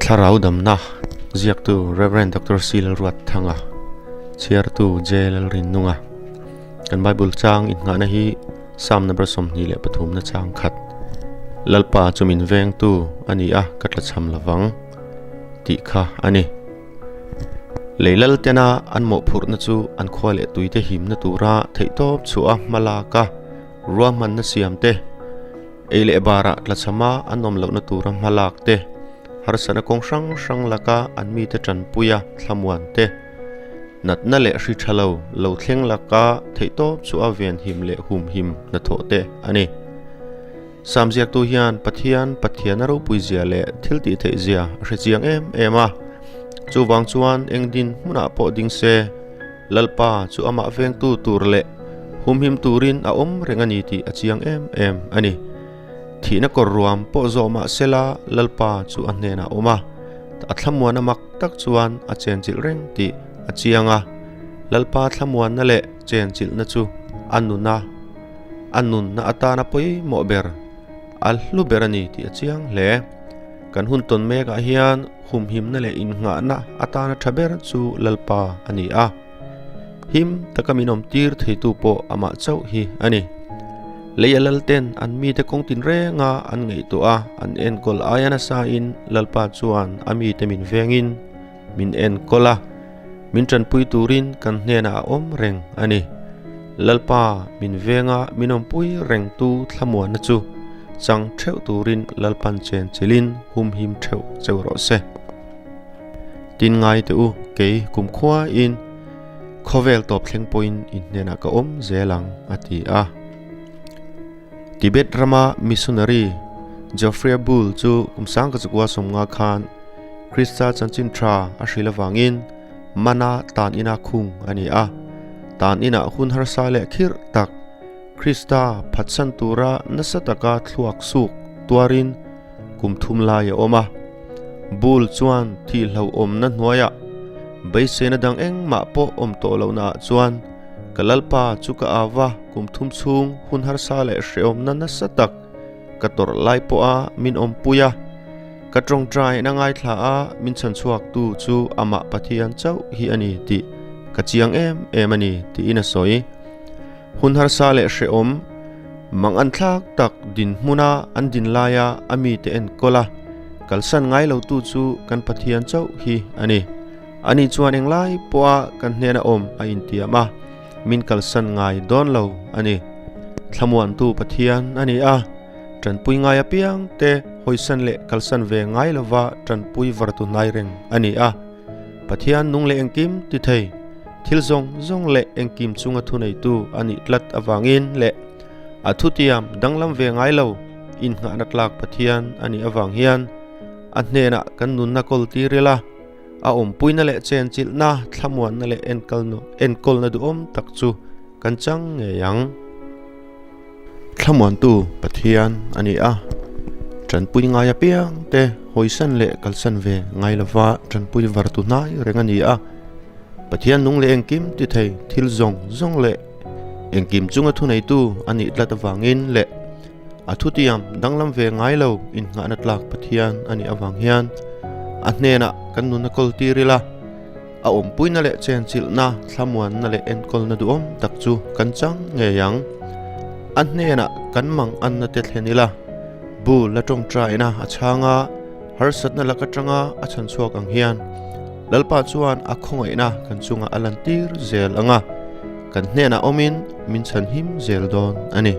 Thlarau damna ziaktu Rev. Doctor C. Lalruatthanga, chhiartu J. Lalrinnunga. Kan Bible chang innghahna hi Psalm number 23 na chang khat. Lalpa chu min vengtu a ni a, ka tlachham lovang tih kha a ni. Lei lal tena an mawhphurhna chu an khua leh tuite himna tura theihtawp chhuah a hmalak a, ruahmanna siam te, Ei leh barah tlachhama an awm lohna tura hma lak te, harsatna kawng hrang hrang laka an mite tanpuia thlamuan te, natna leh hri tha lo lo thleng laka theihtawp chu a venhim leh humhim hnathawh te a ni. Sam ziaktu hian Pathian Pathiana ropui zia leh thil tih theih zia a hre chiang em em a, chuvang chuan eng din hmunah pawh ding se, Lalpa chu amah vengtu tur leh humhim turin a awm reng a ni tih a chiang em em a ni. Thihna kawr ruam pawh zawh mah sela Lalpa chu a hnenah a awm a, a thlamuan a mak tak chuan a chenchilh reng tih a chiang a. Lalpa thlamuanna leh chenchilhna chu a nuna a nunna atana pawimawh ber, a hlu ber a ni tih a chiang hle. Kan hun tawn mekah hian Humhimna leh innghahna atana tha ber chu Lalpa a ni a, him taka min awmtir theitu pawh amah chauh hi a ni. Lei a lalten an mite kawng tinrenga an ngaihtuah a, an enkawl aia nasain Lalpa chuan a mite min vengin min enkawl a, min tanpui turin kan hnenah a awm reng a ni. Lalpa min venga min awmpui rengtu thlamuanna chu chang theuh turin Lalpan chen chilhin humhim theuh cheu rawh se. Tin ngai teh u, kei kumkhuain khawvel tawp thleng pawhin in hnenah ka awm zel ang, a ti a. Tibet rama missionary Geoffrey Bull chu kum sangka chukua sawmnga khan Krista chanchin tha a hrilh avangin mana tan ina khung a ni a. Tan inah hun harsa leh khirh tak Krista phatsan tura nasa taka thluak suk tuarin kum thum lai a awm a. Bull chuan thihhlauhawmna hnuaiah beiseina dang engmah pawh awm tawh lohnaah chuan ka Lalpa chu ka au va, kum thum chhung hun harsa leh hrehawmna nasa tak ka tawrh lai pawha min awmpui a, ka tawngtaina ngaithla a min chhanchhuaktu chu amah Pathian chauh hi a ni tih ka chiang em em a ni tiin a sawi. Hun harsa leh hrehawm mang an thlak tak dinhmuna an din laia a mite enkawl a, kalsan ngai lotu chu kan Pathian chauh hi a ni. Ani chuan englai pawha kan hnena awm a intiam a, min kalsan ngai dawn lo a ni. Thlamuantu Pathian a ni a, tanpui ngai apiang te hawisan leh kalsan ve ngai lova tanpui vartu hnai reng a ni a. Pathian nung leh engkim ti thei, thil zawng zawng leh engkim chunga thuneitu a nih tlat avangin leh a thutiam danglam ve ngai lo innghahna tlak Pathian a nih avang hian a hnenah kan nunna kawl tir ila, a awmpuina leh chenchilhna, thlamuanna leh enkawlna duhawm tak chu kan chang ngei ang. Thlamuantu Pathian a ni a, tanpui ngai apiang te hawisan leh kalsan ve ngai lova tanpui vartu hnai reng a ni a. Pathian nung leh engkim ti thei thil zawng zawng leh engkim chunga thuneitu a nih tlat avangin leh a thutiam danglam ve ngai lo innghahna tlak Pathian a nih avang hian a hnenah kan nun a kawl tir ila. A awmpuina leh chenchilhna, thlamuanna leh enkawlna duhawm tak chu kan chang ngei ang. A hnenah kan mang anna te thlen ila, bu la tawngtaina a chhang a, harsatna lak atanga a chhan chhuak ang hian Lalpa chuan a khawngaihna kan chungah a lantir zel ang a, kan hnenah awmin min chhanhim zel dawn a ni.